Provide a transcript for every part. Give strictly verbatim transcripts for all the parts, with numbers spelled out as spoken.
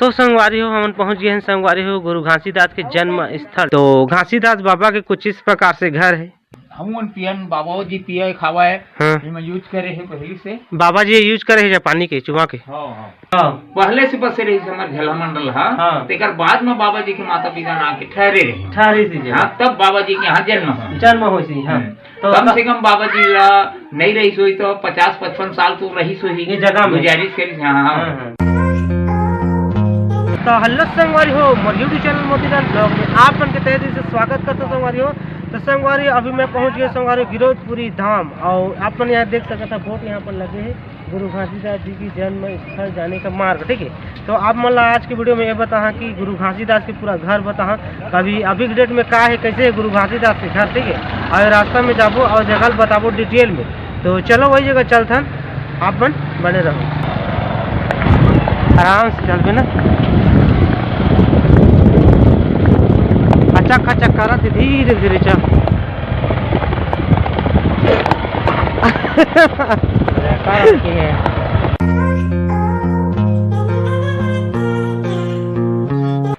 तो संगवारी हो, हमन पहुंच गए हैं संगवारी हो गुरु घासीदास के जन्म स्थल। तो घासीदास बाबा के कुछ इस प्रकार से घर है। हमन पियन, बाबा जी पिए खावे, हाँ। एमा यूज करे हे पहली से। बाबा जी यूज करे हे जा पानी के, चुमा के। हाँ, हाँ। हाँ। पहले से बसे रहिस हमर झलहा मंडल हा, हाँ। तेकर बाद में बाबा जी के माता पिता ना आके ठहरे रहे। ठहरे से जे। हाँ, तब बाबा जी के यहाँ जन्म हो। जन्म होइस, हाँ। हम्म। तो कम त- से कम बाबा जी ला नहीं रहिस होही तो पचास पचपन साल तो रहिस होही। ये जगह में। गुजारिश करिस, हाँ, हाँ। हाँ, हाँ। तो हेलो संगवारी हो, मोर YouTube चैनल मोतीलाल ब्लॉग में आप मन के तहे दिल से स्वागत करता हूँ संगवारी हो। तो संगवारी, अभी मैं पहुंच गया संगवारी गिरौदपुरी धाम, और आप मन यहाँ देख सकता था बोर्ड यहाँ पर लगे है गुरु घासीदास जी की जन्म स्थल जाने का मार्ग, ठीक है। तो आप मन ला आज की वीडियो में ये बताहा कि गुरु घासीदास के पूरा घर बताहा, कभी अभी के डेट में का है, कैसे है गुरु घासीदास के घर, ठीक है। और रास्ता में जाबो और जगह बताबो डिटेल में। तो चलो वही जगह चलथन, आप मन बने रहो, आराम से चलबे ना। खचक खचक करत हे, धीरे धीरे चल।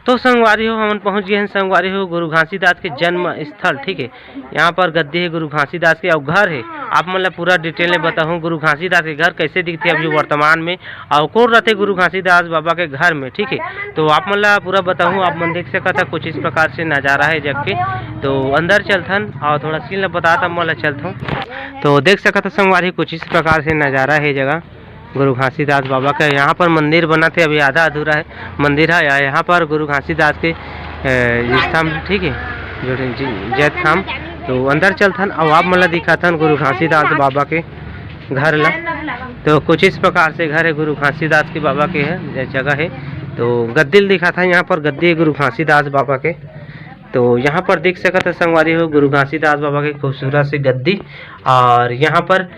तो संगवारी हो, हमन पहुंच गए हैं संगवारी हो गुरु घासीदास के जन्म स्थल, ठीक है। यहाँ पर गद्दी है गुरु घासीदास के, और घर है, आप मन ला पूरा डिटेल में बताहूँ गुरु घासीदास के घर कैसे दिखते अभी वर्तमान में, और कौन रहते गुरु घासीदास बाबा के घर में, ठीक है। तो आप मन ला पूरा बताहूँ, आप मन देख सकत है कुछ इस प्रकार से नजारा है जग के। तो अंदर चलथन और थोड़ा सीन ला बतात आप मन ला चलथों। तो देख सकत है संगवारी कुछ इस प्रकार से नजारा है जगह गुरु घासीदास बाबा का। यहाँ पर मंदिर बना थे, अभी आधा अधूरा है मंदिर है। या यहाँ पर गुरु घासीदास के अ, स्तंभ, ठीक है, जो जैत खाम। तो अंदर चलथन और आप मन ला दिखाथन गुरु घासीदास बाबा के घर ला। तो कुछ इस प्रकार से घर है गुरु घासीदास के बाबा के है, जगह है। तो गद्दी ल दिखाथन, यहाँ पर गद्दी है गुरु घासीदास बाबा के। तो यहाँ पर देख सकत है संगवारी हो गुरु घासीदास बाबा के खूबसूरत से गद्दी, और यहाँ पर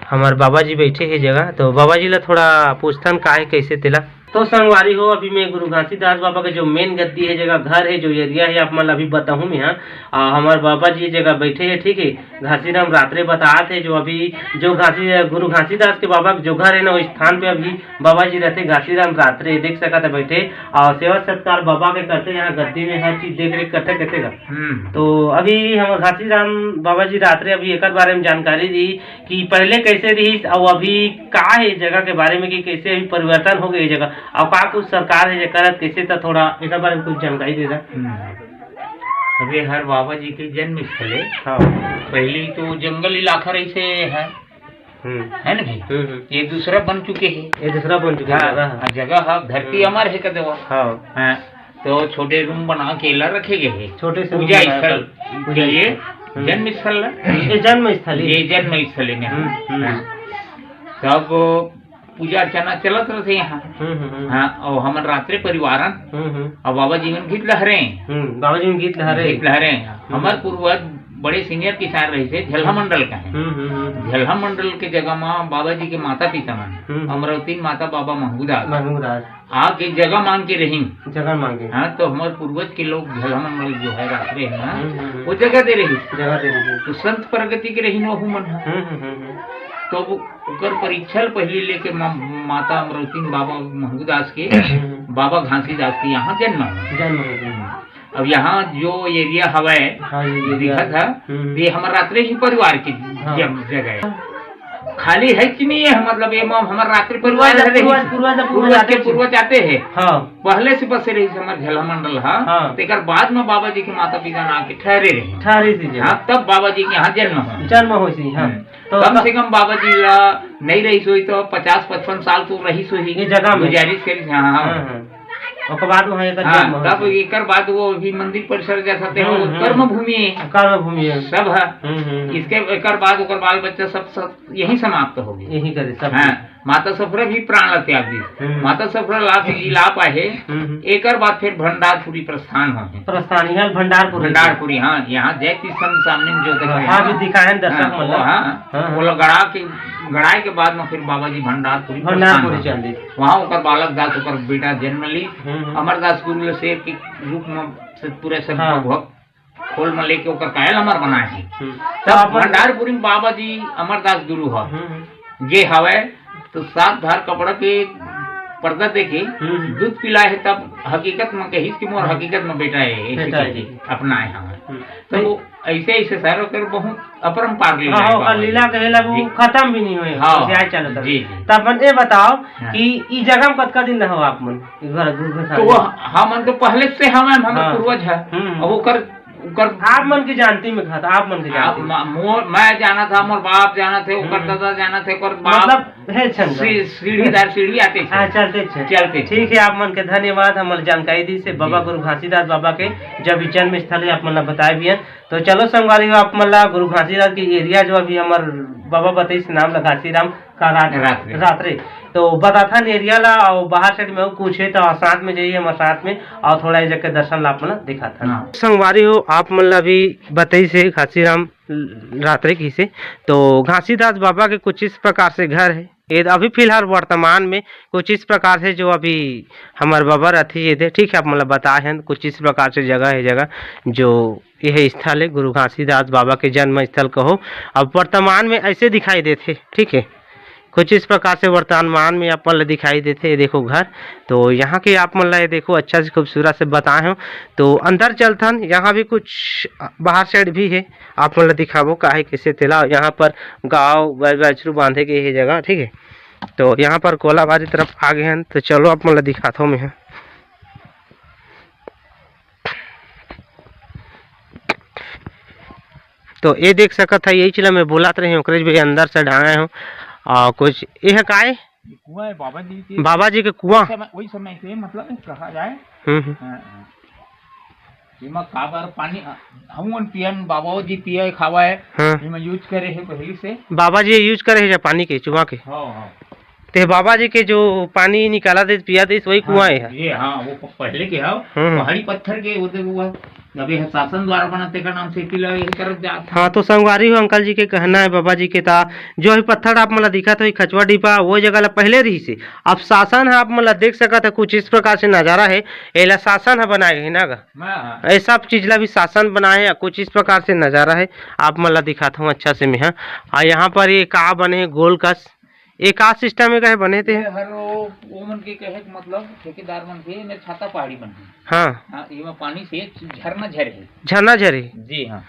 हमर बाबा जी बैठे हे जगह। तो बाबा जी ला थोड़ा पूछथन का है कैसे तेला। तो संगवारी हो, अभी मैं गुरु घासीदास बाबा के जो मेन गद्दी है जगह, घर है, जो एरिया है, आप मन ला अभी बताहूँ मैं, हाँ। आ, हमर बाबा जी जगह बैठे है, ठीक है। घासीराम रात्रे बतात है जो अभी जो घासी गुरु घासीदास के बाबा के जो घर है ना, वो स्थान पे अभी बाबा जी रहते, घासीराम रात्रे देख सकत है बैठे। और सेवा सत्कार बाबा के करते, यहाँ गद्दी में हर चीज देख रेख करते, करते का। हम्म। तो अभी हम घासीराम बाबा जी रात्रे अभी एकर बारे में जानकारी दी कि पहले कैसे रहिस अउ अभी का है जगह के बारे में, कि कैसे अभी परिवर्तन हो गए जगह, अउ का कुछ सरकार है जे करत कैसे, त थोड़ा एकर बारे में कुछ जानकारी दे दा। हम्म। अभी हर बाबा जी के जन्म स्थल है। हाँ। पहली तो जंगल इलाका रहिसे है, हम्म। है ना भाई? हम्म, हम्म। ये दूसरा बन चुके हैं। ये दूसरा बन चुके हैं हाँ, जगह। हाँ, जगह है, धरती हम्म। अमर है कदवा। हाँ। हाँ, तो छोटे रूम बना के ला रखे गए हैं। छोटे से रूम पूजा बनाया स्थल था। पूजा के लिए स्थल। हम्म। जन्म स्थल है। ये जन्म स्थल है। ये जन्म स्थल है ना। हम्म, हम्म। हाँ। तब पूजा अर्चना चलत रहते यहाँ। हम्म, हम्म, हम्म। हाँ, और हमर रात्रे परिवारन हम्म, हम्म। और बाबा जी मन गीत लहरे। हम्म, बाबा जी मन गीत लहरे। गीत लहरे। हम्म। हमर पूर्वज बड़े सीनियर किसान रहे थे, झलहा हम्म। मंडल का है। हम्म, हम्म, हम्म। झलहा मंडल के जगह में बाबा जी के माता पिता मन, हम्म, हम्म। अमरावती माता बाबा महंगूदास। महंगूदास। आके जगह मांग के रहिन। जगह मांगे। हाँ, तो हमर पूर्वज के लोग झलहा मंडल जो है रात्रे है ना, हम्म, हम्म, हम्म। वो जगह दे रही। जगह दे रही। तो संत प्रगति के रहिन वहू मन है। हम्म, हम्म, हम्म, हम्म। तो वो ओकर परीक्षा ल पहली लेके मा-, माता अमरावती बाबा महंगूदास के, हम्म। बाबा घासीदास के यहाँ जन्म है। जन्म है, जन्म। अब यहाँ जो एरिया हवय, हाँ, ये एरिया। दिखत है, हम्म। ये हमर रात्रे ही परिवार की हाँ। जग-, जगह है। खाली है कि नहीं है, मतलब ये म-, हमर रात्रे परिवार पूर्वज, हरे ही। पूर्वज, पूर्वज, पूर्वज पूर्वज के आते पूर्वज आते हैं। हाँ। पहले से बसे रही हमर झलहा मंडल हा। हाँ। तेकर बाद में बाबा जी के माता पिता ना आके ठहरे रहे। ठहरे से जे। हाँ, तब बाबा जी के यहाँ जन्म हो। जन्म हो सी, हाँ। हम्म। तो कम त- से कम बाबा जी ला नहीं रही सोई तो पचास पचपन साल तो रही सोई। ये जगह में। गुजारिश करी, हाँ, हाँ। हाँ, हाँ। ओकर बाद वहाँ एकर हाँ, जन्म होइस। तब एकर बाद वो अभी मंदिर परिसर जैसा ते हम्म, वो हम्म। कर्म भूमि है। कर्म भूमि है। सब है। हम्म, हम्म, हम्म। इसके एकर बाद ओकर बाल बच्चा सब, सब यहीं समाप्त हो गए। यहीं करे सब। हाँ, माता सफरा भी प्राण ला त्याग दी। हम्म। माता सफरा लाभ इलाप आहे। हम्म, हम्म। एकर बाद फिर भंडारपुरी प्रस्थान हो है। प्रस्थान, यहाँ भंडारपुरी। भंडारपुरी, हाँ, यहाँ जय तीर्थ सामने में जो देखो हाँ, यहाँ। हाँ, भी दिखाए हैं दर्शक हाँ, मन वो, ला। हाँ, हाँ, हाँ। वो लोग गड़ा के, गड़ाए के बाद में फिर बाबा जी भंडारपुरी भंडारपुरी प्रस्थान हो। चल दी। वहाँ ओकर बालक दास, ओकर बेटा जन्म ली। हम्म, हम्म। अमरदास गुरु ले शेर के रूप में से पूरे सब हाँ। भगवत खोल में लेके ओकर कायल अमर बनाए हे। हम्म। तब तो अपन भंडारपुरी में बाबा जी अमरदास गुरु ह हम्म, हम्म। गे हवय, तो सात धार कपड़ा के पर्दा देखे, हम्म। दूध पिलाए हे, तब हकीकत में कहिस कि मोर हाँ। हकीकत में बेटा हे, ऐसे बेटा हे। करके अपनाए हवय। हम्म। तो वो ऐसे, ऐसे सर ओकर बहुत अपरंपार लीला हाँ, हे हाँ, बाबा लीला जी। कहेला वो जी। खत्म भी नहीं होए, हाँ। बस यही चलत जी, रहे। जी। तब मन ये बताओ हाँ। कि ई जगह में कतका दिन रहो आप मन? घर, घर, घर तो वो हमन तो पहले से हवय, हम हाँ। पूर्वज है। हम्म। अब ओकर, ओकर आप मन के जानती में खाता, आप मन के आप जानती में। म-, मोर, मैं जानत हंव, मोर बाप जानत हे, ओकर हम्म। दादा जानत हे, ओकर बाप मतलब, हे छंद। सी-, सीढ़ीदार सीढ़ी आते थे। हाँ, चलते थे। चलते थे। ठीक है, आप मन के धन्यवाद, हमन जानकारी दी से बाबा जी। गुरु घासीदास बाबा के जब भी जन्म स्थल है, आप मन ला बताए भी हैं। तो चलो संगवारी हो, आप मन ला गुरु घासीदास के एरिया जो अभी हमर बाबा बताइस नाम ला घासीराम का रात-, रात्रे। रात्रे। तो बताथन एरिया ला, और बाहर साइड में कुछ है तो साथ में जाइए हमर साथ में, और थोड़ा ये जगह दर्शन ला आप मन ला दिखाथन। हाँ। संगवारी हो, आप मन ला भी बताइस हे घासीराम रात्रे कहिसे। तो घासीदास बाबा के कुछ इस प्रकार से घर है। ये अभी फिलहाल वर्तमान में कुछ इस प्रकार से जो अभी हमर बाबा रथे ये दे, ठीक है, आप मन ला बताए हैं, कुछ इस प्रकार से जगह है, जगह जो यह स्थल है गुरु घासीदास बाबा के जन्म स्थल कहो। अब वर्तमान में ऐसे दिखाई देथे, ठीक है, कुछ इस प्रकार से वर्तमान में आप मन ला दिखाई देथे। ये देखो घर, तो यहाँ के आप मन ला ये देखो अच्छा से खूबसूरत से बताए हो। तो अंदर चलथन, यहाँ भी कुछ बाहर साइड भी है, आप मन ला दिखाबो का है कैसे तेला। यहाँ पर गाँव बैल बछरू बांधे के ये जगह, ठीक है। तो यहाँ पर कोलाबारी तरफ आ गए हैं, तो चलो आप मन ला दिखाता हूँ मैं। तो ये देख सकत है, यही चीज ला मैं बोलत रहे हूँ, ओकरे भी अंदर से डांगे हूँ। और कुछ ये है काय? ये कुआं है बाबा जी के। बाबा जी के कुआं? वही समय, वही समय से मतलब कहा जाए। हम्म, हम्म। हाँ, हाँ। एमा काबर पानी, हमन पियन, बाबा जी पिए, खावा है। हाँ। एमा यूज करे है पहली से। बाबा जी यूज करे है जब पानी के, चुआ के? हाँ, हाँ। ते बाबा जी के जो पानी निकाला दे, पिया दे, वही कुआं है। ये, हाँ, वो प-, पहले के है, हम्म। पहाड़ी पत्थर के, वो देखो, वो अभी है शासन द्वारा बना, तेकर नाम से इसी लगे, यही तरफ जात हाँ, तो संगवारी हो, अंकल जी के कहना है, बाबा जी के ता, जो अभी पत्थर आप मन ला दिखत हो, खचवा डिब्बा, वो जगह ला पहले रही से। अब शासन है, आप मन ला देख सकत है, कुछ इस प्रकार से नजारा है, एला शासन है बनाए है ना गा? हाँ, हाँ। ये सब चीज ला भी शासन बनाए है, कुछ इस प्रकार से नजारा है, आप मन ला दिखाता हूँ अच्छा से मैं, हाँ। और यहाँ पर ये का बने है, गोल कस, ये का सिस्टम है, कहे बने थे? ये हर वो, वो मन के कहे के मतलब ठेकेदार मन के, एमे छाता पहाड़ी मन है। हाँ। हाँ, एमे पानी से झरना झरे है। झरना झरे? जी हाँ।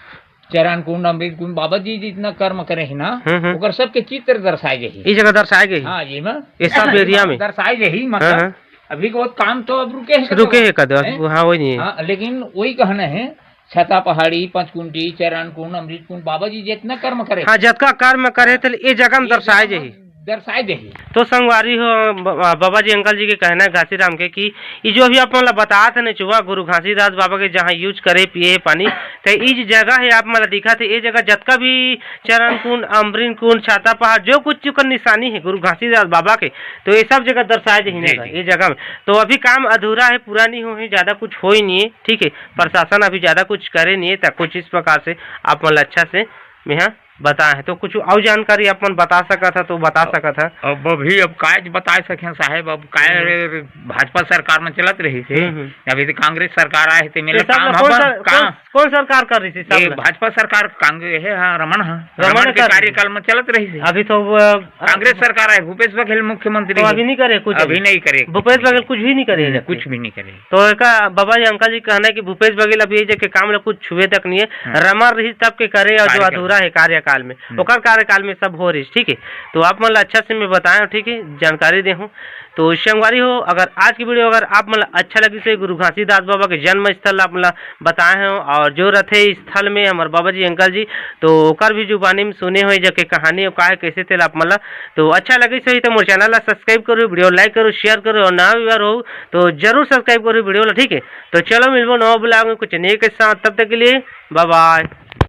चरण कुंड, अमृत कुंड, बाबा जी जितना कर्म करे है ना, हम्म, हम्म। ओकर सबके चित्र दर्शाए जाही। ई जगह दर्शाए गए? हाँ, जी में। ये सब एरिया में? दर्शाए जाही, मतलब, हाँ, हाँ। अभी के वो काम तो अब रुके है, रुके है कदम, हैं? हाँ, वही नहीं है। हाँ, लेकिन वही कहना है, छाता पहाड़ी, पंचकुंडी, चरण कुंड, अमृत कुंड, बाबा जी जितना कर्म करे। हाँ, जतका कर्म करे, हाँ। तो ये जगह में ये दर्शाए जगह में जाही। दर्शाए देही। तो संगवारी हो, ब-, बाबा जी अंकल जी के कहना है घासीराम के कि ई जो अभी आप मन ला बतात हे नेचुआ गुरु घासीदास बाबा के जहाँ यूज करे पिए हे पानी, तो ई जो जगह है आप मन ला दिखत हे, ये जगह जतका भी चरण कुंड, अमृत कुंड, छाता पहाड़, जो कुछ ओकर निशानी है गुरु घासीदास बाबा के, तो ये सब जगह दर्शाए जाही जी, ना जी। ये जगह में। तो अभी काम अधूरा है, पूरा नहीं हो है, ज्यादा कुछ हो ही नहीं है, ठीक है, प्रशासन अभी ज्यादा कुछ करे नहीं है, तो कुछ इस प्रकार से आप मन ला अच्छा से मैं बताए हे, तो कुछ अउ जानकारी आप मन बता सकत हा, तो बता अब, सकत हा। अब अभी अब काय बता सकें साहेब, अब काय हम्म। भाजपा सरकार में चलत रही थे, हम्म, हम्म। अभी तो कांग्रेस सरकार आए थे, ये मतलब सब काम ला कौन हबर, सा-, काम कौन, कौन सरकार कर रही थी, सब ये ला? भाजपा सरकार, कांग्रेस है, हाँ, रमन है, रमन रमन के कर रही थी। कार्यकाल में चलत रही थी। अभी तो वो, अ, कांग्रेस सरकार आए, भूपेश बघेल मुख्यमंत्री तो है। अभी नहीं करे कुछ अभी अभी। नहीं करे कुछ भूपेश नहीं बघेल करे। कुछ भी नहीं करे हम्म, जाके। कुछ भी नहीं करे। तो एका बाबा जी, अंकल जी कहना है कि भूपेश बघेल अभी ये जगह के काम ला कुछ छुए तक नहीं है, हाँ। रमन रही तब के करे और जो कार्यकाल अधूरा में। है कार्यकाल में, हम्म। ओकर कार्यकाल में सब हो रही, ठीक है। तो आप मन ला अच्छा से मैं बताए हूँ, ठीक है, जानकारी दे हूँ। तो संगवारी हो, अगर आज की वीडियो अगर आप मन ला अच्छा लगी से गुरु घासीदास बाबा के जन्म स्थल आप मन ला बताए हूँ और जो रथे स्थल में हमारे बाबा जी, अंकल जी, तो ओकर भी जुबानी में सुने हुए जगह के कहानी और का है कैसे तेला आप मन ला। तो अच्छा लगी सही तो मोर चैनल ला सब्सक्राइब करो, वीडियो लाइक करो, शेयर करो और नवा व्यूअर हो तो जरूर सब्सक्राइब करो वीडियो ला, ठीक है। तो चलो मिलबो नवा ब्लॉग में कुछ नए के साथ, तब तक के लिए बाय बाय।